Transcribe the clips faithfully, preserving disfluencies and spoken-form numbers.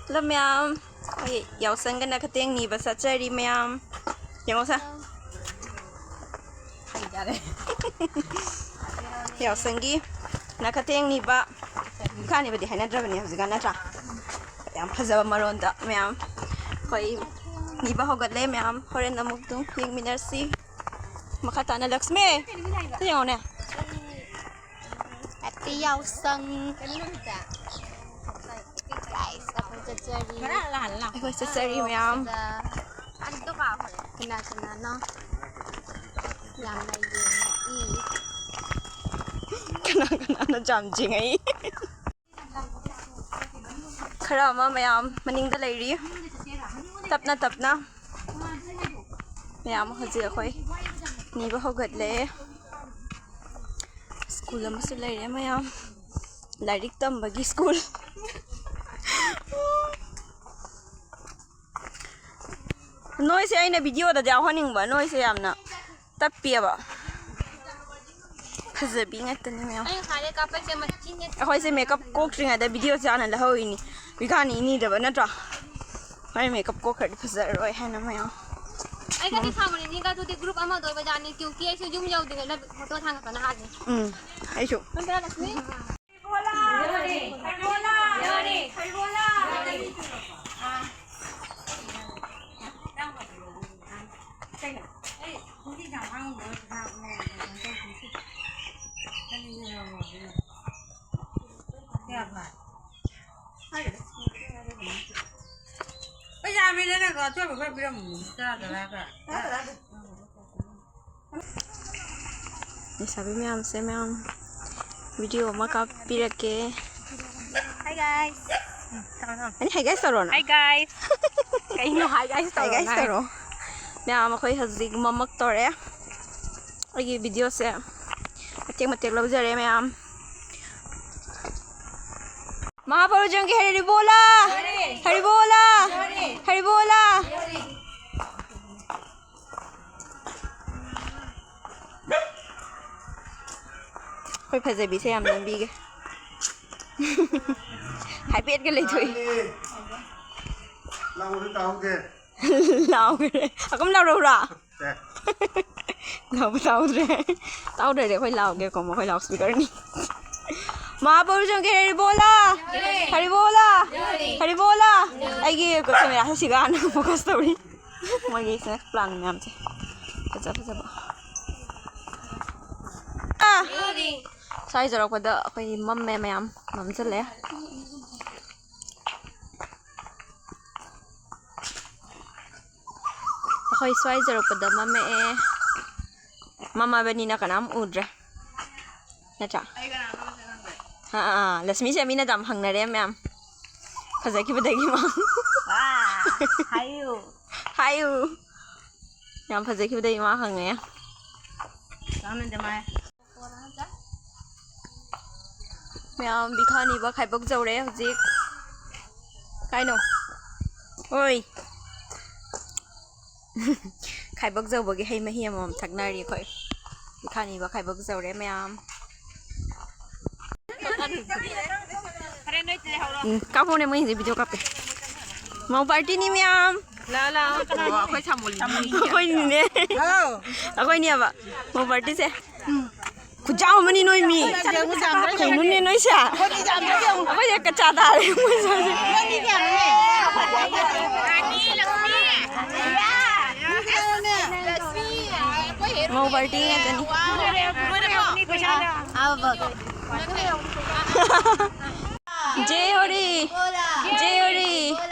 Hello ꯃꯌꯥꯝ, ꯑꯩꯈꯣꯏ ꯌꯥꯎꯁꯪꯒ ꯅꯥꯀꯊꯦꯡ ꯅꯤꯕ ꯆꯠꯆꯔꯤ ꯃꯌꯥꯝ꯫ ꯌꯦꯡꯉꯣ ꯁꯦ꯫ ꯌꯥꯔꯦ꯫ ꯌꯥꯎꯁꯪꯒꯤ ꯅꯥꯀꯊꯦꯡ ꯅꯤꯕ, ꯏꯈꯥ ꯅꯤꯕꯗꯤ ꯍꯥꯏꯅꯗ꯭ꯔꯕꯅꯦ ꯍꯧꯖꯤꯛꯀꯥꯟ, ꯅꯠꯇ꯭ꯔꯥ? ꯌꯥꯝ ꯐꯖꯕ ꯃꯔꯣꯟꯗ ꯃꯌꯥꯝ ꯑꯩꯈꯣꯏ ꯅꯤꯕ ꯍꯧꯒꯠꯂꯦ ꯃꯌꯥꯝ꯫ ꯍꯣꯔꯦꯟ ꯑꯃꯨꯛ ꯑꯗꯨꯝ ꯌꯦꯡꯃꯤꯟꯅꯔꯁꯤ꯫ ꯃꯈꯥ ꯇꯥꯅ ꯂꯛꯁꯃꯤ, ꯁꯤ ꯌꯦꯡꯉꯣꯅꯦ꯫ Happy ꯌꯥꯎꯁꯪ꯫ Guys, ꯑꯩꯈꯣꯏ ꯆꯠꯆꯔꯤ꯫ ꯑꯩꯈꯣꯏ ꯆꯠꯆꯔꯤ ꯃꯌꯥꯝ꯫ ꯁꯤꯗ ꯀꯅꯥ ꯀꯅꯥꯅꯣ ꯌꯥꯝꯅ ꯌꯦꯡꯉꯛꯏ꯫ ꯀꯅꯥ ꯀꯅꯥꯅꯣ ꯌꯥꯝ ꯌꯦꯡꯉꯛꯏ? ꯈꯔ ꯑꯃ ꯃꯌꯥꯝ ꯃꯅꯤꯡꯗ ꯂꯩꯔꯤ꯫ ꯇꯞꯅ ꯇꯞꯅ ꯃꯌꯥꯝ ꯍꯧꯖꯤꯛ ꯑꯩꯈꯣꯏ ꯅꯤꯕ ꯍꯧꯒꯠꯂꯦ꯫ ꯁ꯭ꯀꯨꯜ ꯑꯃꯁꯨ ꯂꯩꯔꯦ ꯃꯌꯥꯝ꯫ ꯂꯥꯏꯔꯤꯛ ꯇꯝꯕꯒꯤ ꯁ꯭ꯀꯨꯜ꯫ ꯅꯣꯏꯁꯦ ꯑꯩꯅ ꯚꯤꯗꯤꯑꯣꯗꯗꯤ ꯌꯥꯎꯍꯟꯅꯤꯡꯕ, ꯅꯣꯏꯁꯦ ꯌꯥꯝꯅ ꯇꯞꯄꯤꯑꯕ꯫ ꯐꯖꯕꯤ ꯉꯥꯛꯇꯅꯤ ꯃꯌꯥꯝ꯫ ꯑꯩ ꯉꯁꯥꯏꯗꯩ ꯀꯥꯞꯄꯛꯏꯁꯦ ꯃꯆꯤꯟ ꯅꯠꯇꯦ꯫ ꯑꯩꯈꯣꯏꯁꯦ ꯃꯦꯀꯞ ꯀꯣꯛꯇ꯭ꯔꯤꯉꯩꯗ ꯚꯤꯗꯤꯑꯣꯁꯦ ꯍꯥꯟꯅ ꯂꯧꯍꯧꯔꯤꯅꯤ꯫ ꯕꯤꯀꯥꯅꯤ ꯏꯅꯤꯗꯕ ꯅꯠꯇ꯭ꯔꯣ? ꯃꯥꯏ ꯃꯦꯀꯞ ꯀꯣꯛꯈ꯭ꯔꯗꯤ ꯐꯖꯔꯔꯣꯏ ꯍꯥꯏꯅ ꯃꯌꯥꯝ꯫ ꯑꯩ ꯈꯔꯗꯤ ꯁꯥꯡꯕꯅꯤ, ꯅꯤꯒ ꯑꯗꯨꯗꯤ ꯒ꯭ꯔꯨꯞ ꯑꯃꯗ ꯑꯣꯏꯕꯖꯥꯠꯅꯤ, ꯀ꯭ꯌꯨꯀꯤ ꯑꯩꯁꯨ ꯌꯨꯝ ꯌꯧꯗ꯭ꯔꯤꯉꯩꯗ ꯐꯣꯇꯣ ꯊꯥꯡꯒꯠꯄꯅ ꯍꯥꯜꯂꯦ꯫ ꯎꯝ, ꯑꯩꯁꯨ꯫ ꯅꯠꯇ꯭ꯔꯥ ꯂꯛꯁꯃꯤ? ꯄꯩꯁꯥ ꯃꯤꯗꯅ ꯀꯣ ꯑꯆꯣꯏꯕ ꯈꯔ ꯄꯤꯔꯝꯃꯨ꯫ ꯇꯔꯥ ꯇꯔꯥꯒ꯫ ꯂꯩꯁꯥꯕꯤ ꯃꯌꯥꯝꯁꯦ ꯃꯌꯥꯝ ꯚꯤꯗꯤꯑꯣ ꯑꯃ ꯀꯥꯞꯄꯤꯔꯛꯀꯦ꯫ Hi guys. ꯑꯩ hi guys ꯇꯧꯔꯣꯅ꯫ Hi guys. ꯀꯩꯅꯣ hi guys Hi ꯇꯧꯔꯣ guys ꯍꯥꯏ? ꯇꯧꯔꯣ꯫ ꯃꯌꯥꯝ ꯑꯩꯈꯣꯏ ꯍꯧꯖꯤꯛ ꯃꯃꯛ ꯇꯧꯔꯦ꯫ ꯑꯩꯒꯤ ꯚꯤꯗꯤꯑꯣꯁꯦ ꯃꯇꯦꯛ ꯃꯇꯦꯛ ꯂꯧꯖꯔꯦ ꯃꯌꯥꯝ꯫ महाप्रभु जी की हरि बोला, हरि बोला, हरि बोला। ꯑꯩꯈꯣꯏ ꯐꯖꯕꯤꯁꯦ ꯌꯥꯝ ꯅꯝꯕꯤꯒꯦ꯫ ꯍꯥꯏꯐꯦꯠꯀ ꯂꯩꯊꯣꯛꯏ꯫ ꯂꯥꯎꯕꯁꯨ ꯇꯥꯍꯧꯗꯦ꯫ ꯂꯥꯎꯈ꯭ꯔꯦ꯫ ꯑꯀꯨꯝ ꯂꯥꯎꯔꯛꯎꯔꯣ? ꯁꯦ꯫ ꯂꯥꯎꯕ ꯇꯥꯍꯧꯗ꯭ꯔꯦ꯫ ꯇꯥꯍꯧꯗ꯭ꯔꯗꯤ ꯑꯩꯈꯣꯏ ꯂꯥꯎꯒꯦꯀꯣ, ꯃꯈꯣꯏ ꯂꯥꯎꯠ ꯁ꯭ꯄꯤꯀꯔꯅꯤ꯫ ꯃꯍꯥꯄꯨꯔꯨꯁ ꯀꯦ ꯍꯔꯤꯕꯣꯂꯥ! ꯍꯔꯤꯕꯣꯂꯥ! ꯍꯔꯤꯕꯣꯂꯥ! ꯑꯩꯒꯤ ꯀꯦꯃꯦꯔꯥꯁꯦ ꯁꯤꯒ ꯍꯥꯟꯅ ꯐꯣꯀꯁ ꯇꯧꯔꯤ꯫ ꯃꯣꯏꯒꯤ ꯁ꯭ꯅꯦꯛ ꯄ꯭ꯂꯥꯟ ꯃꯌꯥꯝꯁꯦ꯫ ꯐꯖ ꯐꯖꯕ꯫ ꯑꯥ! ꯁ꯭ꯋꯥꯏ ꯌꯧꯔꯛꯄꯗ ꯑꯩꯈꯣꯏ ꯃꯝꯃꯦ ꯃꯌꯥꯝ꯫ ꯃꯝꯁꯤꯜꯂꯦ꯫ ꯑꯩꯈꯣꯏ ꯁ꯭ꯋꯥꯏ ꯌꯧꯔꯛꯄꯗ ꯃꯝꯃꯛꯑꯦ꯫ ꯃꯝꯃꯕꯅꯤꯅ ꯀꯅꯥꯝ ꯎꯗ꯭ꯔꯦ꯫ ꯅꯠꯇ꯭ꯔꯥ? ꯑꯩ ꯀꯅꯥꯅꯣ ꯃꯁꯛ ꯈꯪꯗ꯭ꯔꯦ꯫ ꯑꯥ, ꯑꯥ, ꯑꯥ꯫ ꯂꯛꯁꯃꯤꯁꯦ ꯃꯤꯅ ꯌꯥꯝ ꯍꯪꯅꯔꯦ ꯃꯌꯥꯝ꯫ ꯐꯖꯈꯤꯕꯗꯒꯤ ꯃꯥ꯫ ꯋꯥ, ꯍꯥꯏꯌꯨ꯫ ꯍꯥꯏꯌꯨ꯫ ꯌꯥꯝ ꯐꯖꯈꯤꯕꯗꯒꯤ ꯃꯥ ꯍꯪꯉꯦ꯫ ꯆꯥꯃꯤꯟꯗ ꯃꯥꯏ꯫ ꯃꯌꯥꯝ ꯕꯤꯈꯥ ꯅꯤꯕ ꯈꯥꯏꯕꯣꯛ ꯌꯧꯔꯦ ꯍꯧꯖꯤꯛ꯫ ꯀꯥꯏꯅꯣ? ꯑꯣꯏ꯫ ꯈꯥꯏꯕꯣꯛ ꯌꯧꯕꯒꯤ ꯍꯩ ꯃꯍꯤ ꯑꯃꯃꯝ ꯊꯛꯅꯔꯤ ꯑꯩꯈꯣꯏ꯫ ꯕꯤꯈꯥ ꯅꯤꯕ ꯈꯥꯏꯕꯣꯛ ꯌꯧꯔꯦ ꯃꯌꯥꯝ꯫ ꯎꯝ, ꯀꯥꯞꯄꯧꯅꯦ, ꯃꯣꯏ ꯍꯧꯖꯤꯛ ꯚꯤꯗꯤꯑꯣ ꯀꯥꯞꯄꯦ꯫ ꯃꯧ ꯄꯥꯔꯇꯤꯅꯤ ꯃꯌꯥꯝ꯫ ꯂꯥꯛꯑꯣ, ꯂꯥꯛꯑꯣ꯫ ꯑꯣ, ꯑꯩꯈꯣꯏ ꯁꯥꯃꯣꯂꯤꯅꯤ꯫ ꯑꯩꯈꯣꯏꯅꯤꯅꯦ꯫ ꯍꯥꯎ꯫ ꯑꯩꯈꯣꯏꯅꯦꯕ ꯃꯧ ꯄꯥꯔꯇꯤꯁꯦ꯫ ꯎꯝ꯫ ꯈꯨꯆꯥꯎ ꯑꯃꯅꯤ ꯅꯣꯏ ꯃꯤ꯫ ꯑꯩꯈꯣꯏ ꯌꯥꯝꯗ꯭ꯔꯦ, ꯌꯥꯝꯗ꯭ꯔꯦ꯫ ꯀꯩꯅꯣꯅꯦ ꯅꯣꯏꯁꯦ? ꯑꯩꯈꯣꯏꯗꯤ ꯌꯥꯝꯗ꯭ꯔꯦ, ꯌꯦꯡꯉꯨ꯫ ꯑꯩꯈꯣꯏꯁꯦ ꯀꯆꯥ ꯇꯥꯔꯦ ꯃꯣꯏ ꯁ꯭ꯋꯥꯏꯁꯦ꯫ ꯅꯪꯗꯤ ꯀꯌꯥꯅꯣꯅꯦ? ꯃꯧ ꯄꯥꯔꯇꯤ ꯉꯥꯛꯇꯅꯤ꯫ ꯑꯥꯎ, ꯕꯛ꯫ ꯖꯦ ꯍꯣꯔꯤ! ꯖꯦ ꯍꯣꯔꯤ!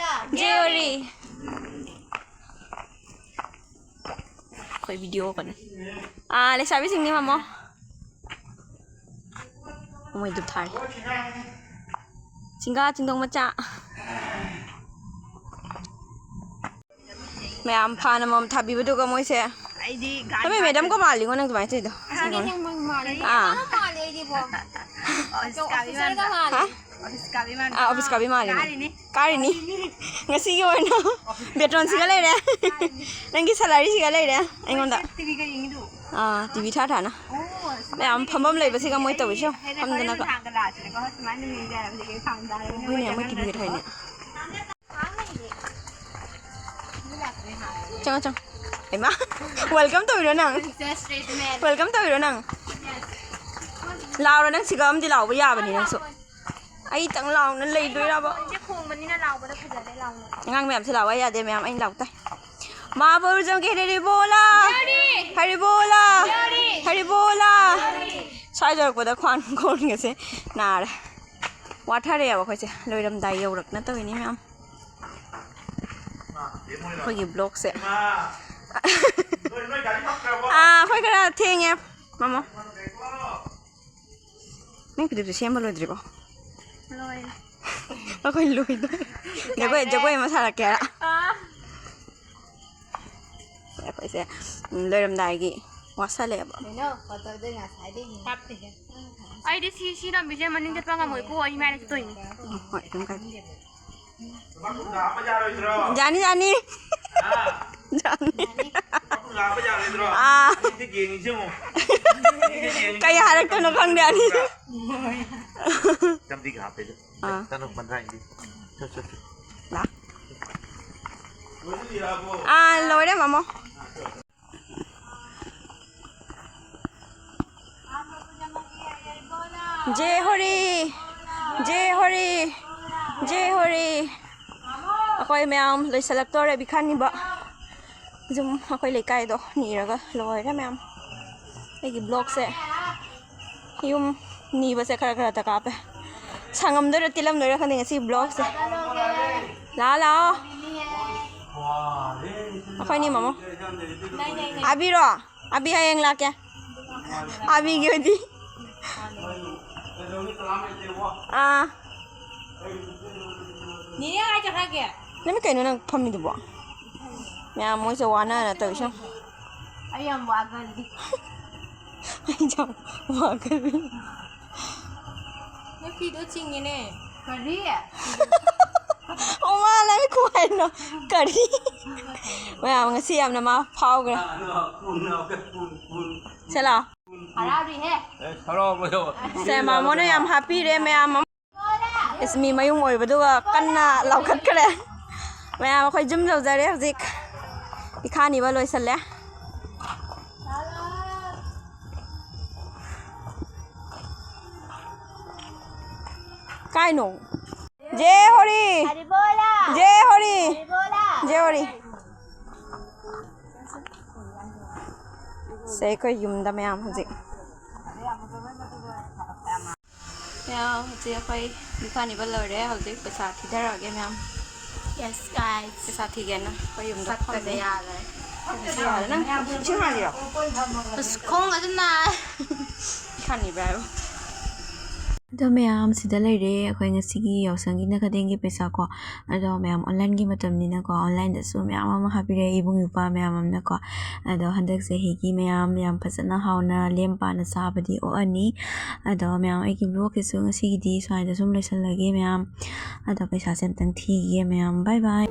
ꯖꯦ ꯍꯣꯔꯤ! ꯑꯩꯈꯣꯏ ꯚꯤꯗꯤꯑꯣ ꯀꯩꯅꯣ꯫ ꯑꯥ, ꯂꯩꯁꯥꯕꯤꯁꯤꯡꯅꯤ ꯃꯃꯣ꯫ ꯃꯣꯏꯗꯨ ꯊꯥꯔꯦ꯫ ꯆꯤꯡꯒꯥ ꯆꯤꯡꯗꯣꯡ ꯃꯆꯥ꯫ ꯃꯌꯥꯝ ꯐꯥꯟ ꯑꯃꯃꯝ ꯊꯥꯕꯤꯕꯗꯨꯒ ꯃꯣꯏꯁꯦ꯫ ꯑꯩꯗꯤ ꯒꯥꯔꯤ ꯍꯣꯏ, ꯃꯦꯗꯥꯝ ꯄꯥꯔꯀꯤꯡ ꯀꯣ ꯃꯥꯜꯂꯤꯉꯣ ꯅꯪ ꯑꯗꯨꯃꯥꯏꯅ ꯇꯧꯔꯤꯗꯣ꯫ ꯑꯥ꯫ ꯃꯥꯜꯂꯦ ꯑꯩꯗꯤꯕꯣ꯫ ꯑꯣꯐꯤꯁ ꯀꯥꯕꯤ ꯃꯥꯜꯂꯦ꯫ ꯍꯥ? ꯑꯣꯐꯤꯁ ꯀꯥꯕꯤ ꯃꯥꯜꯂꯦ꯫ ꯑꯥ, ꯑꯣꯐꯤꯁ ꯀꯥꯕꯤ ꯃꯥꯜꯂꯦ꯫ ꯀꯥꯔꯤꯅꯤ꯫ ꯀꯥꯔꯤꯅꯤ꯫ ꯉꯁꯤꯒꯤ ꯑꯣꯏꯅ ꯕꯦꯇꯣꯟꯁꯤꯒ ꯂꯩꯔꯦ꯫ ꯅꯪꯒꯤ ꯁꯦꯂꯔꯤꯁꯤꯒ ꯂꯩꯔꯦ ꯑꯩꯉꯣꯟꯗ꯫ ꯇꯤꯚꯤꯒ ꯌꯦꯡꯉꯤꯗꯨ꯫ ꯑꯥ, ꯇꯤꯚꯤ ꯊꯥ ꯊꯥꯅ꯫ ꯑꯣ, ꯃꯌꯥꯝ ꯐꯝꯐꯝ ꯂꯩꯕꯁꯤꯒ ꯃꯣꯏ ꯇꯧꯔꯤꯁꯦ꯫ ꯑꯩ ꯍꯣꯔꯦꯟ ꯐꯝꯗꯅꯒ꯫ ꯅꯨꯡꯗꯥꯡꯗ ꯂꯥꯛꯑꯁꯤꯅꯦꯀꯣ, ꯁꯨꯃꯥꯏꯅ ꯌꯦꯡꯖꯔꯕꯗꯤ ꯀꯩ ꯈꯥꯡꯗꯥꯔꯦ꯫ ꯑꯗꯨꯅꯦ, ꯃꯣꯏ ꯇꯤꯚꯤꯒ ꯊꯥꯏꯅꯦ꯫ ꯆꯪꯉꯣ, ꯆꯪꯉꯣ꯫ ꯍꯩꯃꯥ, welcome ꯇꯧꯔꯤꯔꯣ ꯅꯪ? Welcome ꯇꯧꯔꯤꯔꯣ ꯅꯪ? ꯂꯥꯎꯔꯣ, ꯅꯪ ꯁꯤꯒ ꯑꯃꯗꯤ ꯂꯥꯎꯕ ꯌꯥꯕꯅꯤ ꯅꯪꯁꯨ꯫ ꯑꯩꯇꯪ ꯂꯥꯎꯅ ꯂꯩꯗꯣꯏꯔꯕ? ꯈꯣꯡꯕꯅꯤꯅ ꯂꯥꯎꯕꯗ ꯐꯖꯔꯦ, ꯂꯥꯎꯅ꯫ ꯑꯉꯥꯡ ꯃꯌꯥꯝꯁꯦ ꯂꯥꯎꯕ ꯌꯥꯗꯦ, ꯃꯌꯥꯝ ꯑꯩꯅ ꯂꯥꯎ ꯇꯥꯏ꯫ ꯃꯍꯥꯕꯧꯔꯤꯖꯝꯒꯤ ꯍꯔꯤꯕꯣꯂꯥ! ꯌꯥꯔꯤ! ꯍꯔꯤꯕꯣꯂꯥ! ꯌꯥꯔꯤ! ꯍꯔꯤꯕꯣꯂꯥ! ꯌꯥꯔꯤ! ꯁ꯭ꯋꯥꯏ ꯌꯧꯔꯛꯄꯗ ꯈ꯭ꯋꯥꯡ ꯀꯣꯟꯒꯁꯦ ꯅꯥꯔꯦ꯫ ꯋꯥꯊꯔꯦꯕ ꯑꯩꯈꯣꯏꯁꯦ꯫ ꯂꯣꯏꯔꯝꯗꯥꯏ ꯌꯧꯔꯛꯅ ꯇꯧꯔꯤꯅꯤ ꯃꯌꯥꯝ꯫ ꯑꯩꯈꯣꯏꯒꯤ vlogꯁꯦ꯫ ꯑꯥ, ꯑꯩꯈꯣꯏ ꯈꯔ ꯊꯦꯡꯉꯦ, ꯃꯃꯥ꯫ ꯅꯪ ꯐꯤꯗꯨꯞꯁꯦ ꯁꯦꯝꯕ ꯂꯣꯏꯗ꯭ꯔꯤꯕꯣ? ꯂꯣꯏꯔꯦ꯫ ꯑꯩꯈꯣꯏ ꯂꯣꯏꯗꯣꯔꯦ꯫ ꯖꯒꯣꯏ, ꯖꯒꯣꯏ ꯑꯃ ꯁꯥꯔꯛꯀꯦ ꯍꯥꯏꯔ? ꯑꯥ꯫ ꯑꯩꯈꯣꯏꯁꯦ, ꯎꯝ, ꯂꯣꯏꯔꯝꯗꯥꯏꯒꯤ ꯋꯥꯁꯜꯂꯛꯑꯦꯕ꯫ ꯀꯩꯅꯣ? ꯐꯣꯇꯣꯗꯤ ꯉꯁꯥꯏꯗꯩ ꯌꯦꯡꯉꯦ꯫ ꯀꯥꯞꯇꯦꯍꯦ꯫ ꯑꯩꯗꯤ ꯁꯤ, ꯁꯤ ꯂꯝꯕꯤꯁꯦ ꯃꯅꯤꯡ ꯆꯠꯄ ꯉꯝꯃꯣꯏꯀꯣ, ꯑꯩ ꯃꯌꯥꯏꯗ ꯆꯠꯇꯣꯏꯅꯤ꯫ ꯎꯝ, ꯍꯣꯏ, ꯑꯗꯨꯝ ꯀꯥꯏ꯫ ꯂꯨꯄꯥ ꯀꯨꯟꯊ꯭ꯔꯥ ꯑꯃ ꯌꯥꯔꯣꯏꯗ꯭ꯔꯣ? ꯌꯥꯅꯤ, ꯌꯥꯅꯤ꯫ ꯍꯥ? ꯌꯥꯅꯤ꯫ ꯂꯨꯄꯥ ꯀꯨꯟꯊ꯭ꯔꯥ ꯑꯃ ꯌꯥꯔꯣꯏꯗ꯭ꯔꯣ? ꯑꯥ꯫ ꯑꯅꯤꯁꯦ ꯌꯦꯡꯉꯤꯁꯦ ꯌꯦꯡꯉꯣ꯫ ꯑꯅꯤꯁꯦ ꯌꯦꯡꯉꯤꯁꯦ ꯀꯩ ꯌꯦꯡꯉꯣ꯫ ꯍꯥꯏꯔꯛꯇꯣꯏꯅꯣ ꯈꯪꯗꯦ, ꯑꯅꯤꯁꯦ꯫ ꯆꯥꯝꯃꯔꯤꯒ ꯍꯥꯞꯄꯦ꯫ ꯑꯥ꯫ ꯆꯥꯅꯨ ꯀꯨꯟꯊ꯭ꯔꯥ ꯏꯟꯗꯤ꯫ ꯆꯣ, ꯆꯣ, ꯆꯣ꯫ ꯂꯥ꯫ ꯂꯣꯏꯁꯤꯜꯂꯤꯔꯕꯣ? ꯑꯥ, ꯂꯣꯏꯔꯦ, ꯃꯃꯣ꯫ ꯖꯦ ꯍꯣꯔꯤ, ꯖꯦ ꯍꯣꯔꯤ, ꯖꯦ ꯍꯣꯔꯤ꯫ ꯑꯩꯈꯣꯏ ꯃꯌꯥꯝ ꯂꯣꯏꯁꯤꯜꯂꯛꯇꯣꯔꯦ ꯕꯤꯈꯥꯅꯤꯕ꯫ ꯌꯨꯝ ꯑꯩꯈꯣꯏ ꯂꯩꯀꯥꯏꯗꯣ ꯅꯤꯔꯒ ꯂꯣꯏꯔꯦ ꯃꯌꯥꯝ꯫ ꯑꯩꯒꯤ vlogꯁꯦ ꯌꯨꯝ ꯅꯤꯕꯁꯦ ꯈꯔ ꯈꯔꯇ ꯀꯥꯞꯄꯦ꯫ ꯁꯪꯉꯝꯗꯣꯏꯔꯥ ꯇꯦꯜꯂꯝꯗꯣꯏꯔꯥ ꯈꯪꯗꯦ ꯉꯁꯤ vlogꯁꯦ꯫ ꯂꯥꯛꯑꯣ, ꯂꯥꯛꯑꯣ꯫ ꯑꯩꯈꯣꯏꯅꯤ ꯃꯃꯣ꯫ ꯑꯕꯤꯔꯣ? ꯑꯕꯤ ꯍꯌꯦꯡ ꯂꯥꯛꯀꯦ꯫ ꯑꯕꯤꯒꯤ ꯑꯣꯏꯗꯤ꯫ ꯑꯥ꯫ ꯅꯦꯅꯦ ꯀꯥꯏ ꯆꯠꯈ꯭ꯔꯒꯦ? ꯅꯪ ꯀꯩꯅꯣ ꯅꯪ ꯐꯝꯃꯤꯗꯨꯕꯣ? ꯃꯌꯥꯝ ꯃꯣꯏꯁꯦ ꯋꯥꯅꯅ ꯇꯧꯔꯤꯁꯦ꯫ ꯑꯩ ꯌꯥꯝ ꯋꯥꯒꯜꯂꯤ꯫ ꯑꯩ ꯌꯥꯝ ꯋꯥꯒꯜꯂꯤ꯫ ꯅꯪ ꯐꯤꯗꯣ ꯆꯤꯡꯉꯦꯅꯦ꯫ ꯀꯔꯤ? ꯑꯣ, ꯃꯥ ꯅꯪ ꯈꯨꯍꯥꯏꯅꯣ꯫ ꯀꯔꯤ? ꯃꯌꯥꯝ ꯉꯁꯤ ꯌꯥꯝꯅ ꯃꯥ ꯐꯥꯎꯈ꯭ꯔꯦ꯫ ꯁꯦ ꯂꯥꯎ꯫ ꯍꯔꯥꯎꯔꯤꯍꯦ꯫ ꯑꯦ, ꯍꯔꯥꯎꯕꯗꯣ꯫ ꯁꯦ, ꯃꯥꯃꯣꯅ ꯌꯥꯝ ꯍꯥꯞꯄꯤꯔꯦ ꯃꯌꯥꯝ꯫ ꯏꯁ, ꯃꯤ ꯃꯌꯨꯝ ꯑꯣꯏꯕꯗꯨꯒ ꯀꯟꯅ ꯂꯥꯎꯈꯠꯈ꯭ꯔꯦ꯫ ꯃꯌꯥꯝ ꯑꯩꯈꯣꯏ ꯌꯨꯝ ꯌꯧꯖꯔꯦ ꯍꯧꯖꯤꯛ꯫ ꯏꯈꯥꯅꯤꯕ ꯂꯣꯏꯁꯜꯂꯦ꯫ ꯀꯥꯏꯅꯣ? ꯖꯦ ꯍꯣꯔꯤ! ꯍꯔꯤꯕꯣꯂꯥ! ꯖꯦ ꯍꯣꯔꯤ! ꯍꯔꯤꯕꯣꯂꯥ! ꯖꯦ ꯍꯣꯔꯤ! ꯁꯦ ꯑꯩꯈꯣꯏ ꯌꯨꯝꯗ ꯃꯌꯥꯝ ꯍꯧꯖꯤꯛ꯫ ꯃꯌꯥꯝ ꯍꯧꯖꯤꯛ ꯑꯩꯈꯣꯏ ꯏꯈꯥꯅꯤꯕ ꯂꯣꯏꯔꯦ꯫ ꯍꯧꯖꯤꯛ ꯄꯩꯁꯥ ꯊꯤꯊꯔꯛꯑꯒꯦ ꯃꯌꯥꯝ꯫ Yes, guys. ꯄꯩꯁꯥ ꯊꯤꯒꯦꯅ ꯑꯩꯈꯣꯏ ꯌꯨꯝꯗ ꯁꯛꯀꯁꯦ ꯐꯝꯃꯦ꯫ ꯌꯥꯗ꯭ꯔꯦ꯫ ꯁꯤ ꯌꯥꯔꯦ꯫ ꯅꯪ ꯏꯁꯤꯡ ꯍꯥꯜꯂꯤꯔꯣ? ꯑꯁ, ꯈꯣꯡ ꯑꯗꯨꯝ ꯅꯥꯏ꯫ ꯏꯈꯥꯅꯤꯕ ꯍꯥꯏꯕ꯫ ꯑꯗꯣ ꯃꯌꯥꯝ ꯁꯤꯗ ꯂꯩꯔꯦ ꯑꯩꯈꯣꯏ ꯉꯁꯤꯒꯤ ꯌꯥꯎꯁꯪꯒꯤ ꯅꯈꯗꯦꯡꯒꯤ ꯄꯩꯁꯥ ꯀꯣ꯫ ꯑꯗꯣ ꯃꯌꯥꯝ online ꯒꯤ ꯃꯇꯝꯅꯤꯅꯀꯣ, online ꯗꯁꯨ ꯃꯌꯥꯝ ꯑꯃ ꯍꯥꯞꯄꯤꯔꯛꯑꯦ ꯏꯕꯨꯡ ꯏꯄ꯭ꯋꯥ ꯃꯌꯥꯝ ꯑꯃꯅꯀꯣ꯫ ꯑꯗꯣ ꯍꯟꯗꯛ ꯆꯍꯤꯒꯤ ꯃꯌꯥꯝ ꯌꯥꯝ ꯐꯖꯅ ꯍꯥꯎꯅ ꯂꯦꯝ ꯄꯥꯅ ꯆꯥꯕꯗꯤ ꯑꯣꯛꯑꯅꯤ꯫ ꯑꯗꯣ ꯃꯌꯥꯝ ꯑꯩꯒꯤ vlog ꯁꯤꯁꯨ ꯉꯁꯤꯒꯤꯗꯤ ꯁ꯭ꯋꯥꯏꯗ ꯁꯨꯝ ꯂꯣꯏꯁꯤꯜꯂꯒꯦ ꯃꯌꯥꯝ꯫ ꯑꯗꯣ ꯄꯩꯁꯥꯁꯦ ꯑꯝꯇꯪ ꯊꯤꯒꯦ ꯃꯌꯥꯝ꯫ Bye bye꯫